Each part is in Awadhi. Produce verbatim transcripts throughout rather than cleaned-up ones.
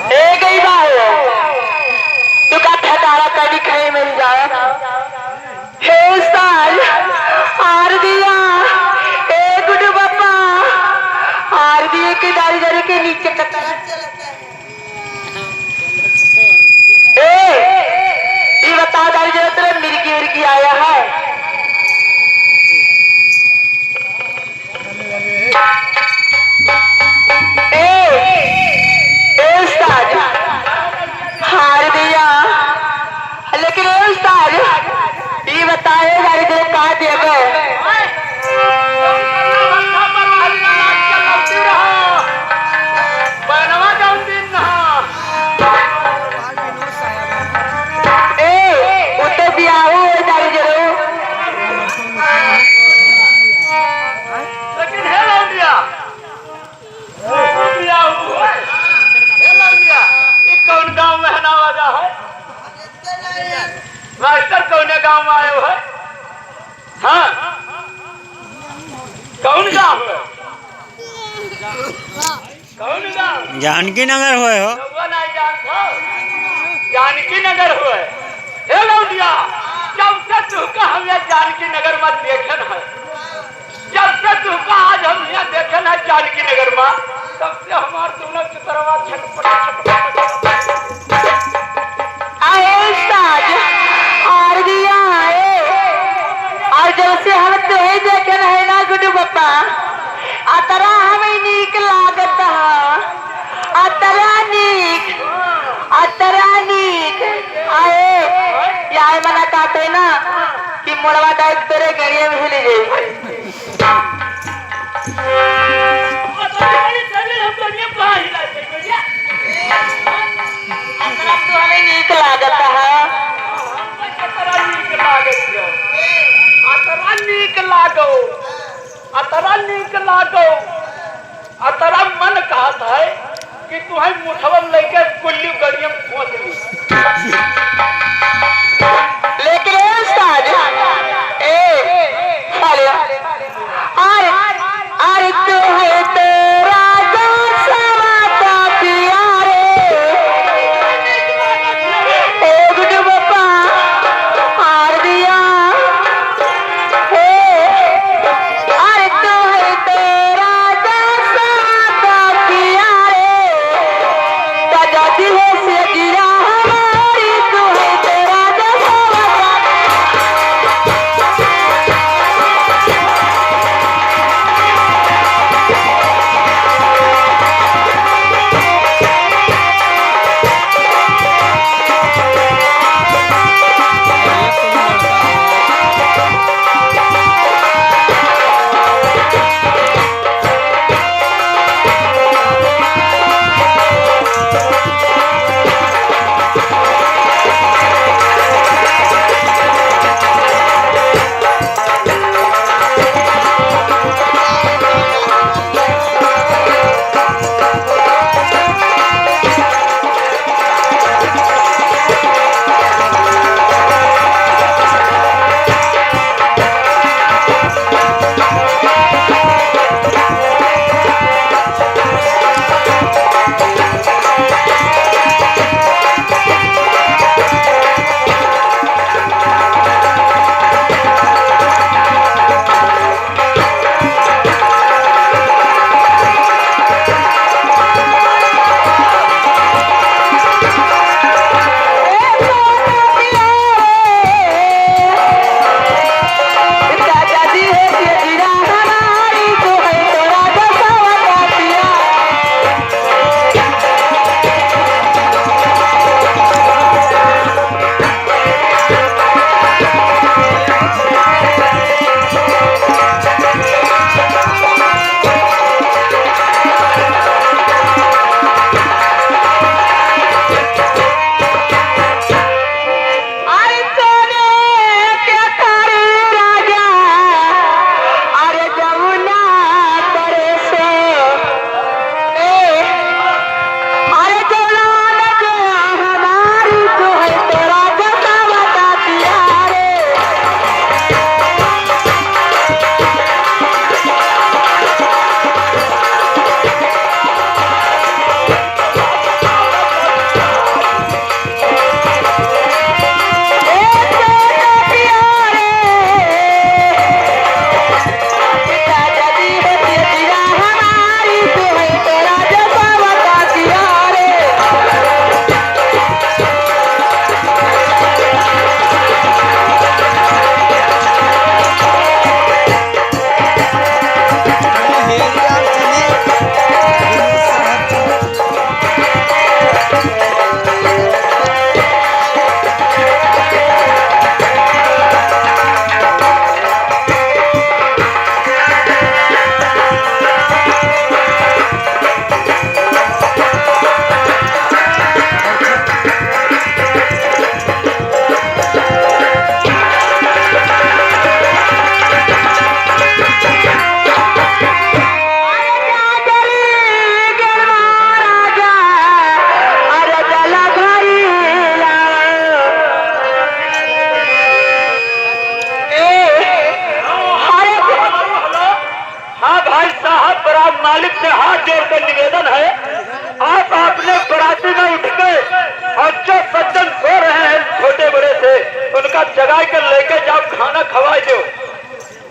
ए गई बाहर, तू का ठटारा कभी खाई मिल जाए। हे उस्ताद, आर दिया, ए गुड्डू बापा, आर दिए के दारी दारी के नीचे कतरा चलता है। ए, ई बता दारी जरा तेरे मिर्गी उर्गी आया है? ए, ए उस्ताद, हार दिया। लेकिन ए उस्ताद, ई बताए गाड़ी दे का देबो? ए, उ तो बियाहू हो जाई जरूर। लेकिन हे लौंडिया, बियाहू हो। हे लौंडिया, ई कौन गांव में है ना वाजा है? मास्टर कौने गांव में आयो है? हाँ? कौन गांव है? कौन गांव? जानकी नगर होए हो। रउआ नाहीं जानत हो? जानकी नगर होए। हे लौंडिया, जब से तुहका हम ये जानकी नगर में देखेन है, जब से तुहका आज हम यहाँ देखेन है जानकी नगर में, तब से हमार दोनों चितरवा छटपट, छटपट, छटपट। आए साज, आर दिया आए, और जब से हम तुहे देखेन है ना गुड्डू बापा, अतरा हमें नीक लागत ह, अतरा नीक, अतरा नीक। आए, यार मना काटे ना कि मोड़वा डाइट तोरे गड़िया में ले जाई। अतरा तू हमें नीक लागत ह। अतरा नीक लागत ह। अतरा नीक लागो। अतरा नीक लागो। अतरा मन कहत है कि तुहैं मुठवन लइके कुल्ली गड़ियम खोस ली। लेकिन ए उस्ताद, ए, अरे, अरे, अरे, तू है तो राजा सवा का पिया रे। ए गुड्डू बापा, आर दिया। ए, अरे तू है तो राजा सवा का पिया रे। सजा दी है सजिया हमारी, तू है तो राजा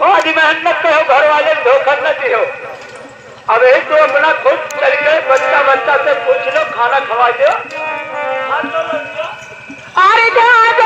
बड़ी मेहनत करो, घर वाले धोखा न दियो। अब यही तो अपना खुद चल के बच्चा बच्चा से पूछ लो, खाना खवा दो। अरे जा, जा,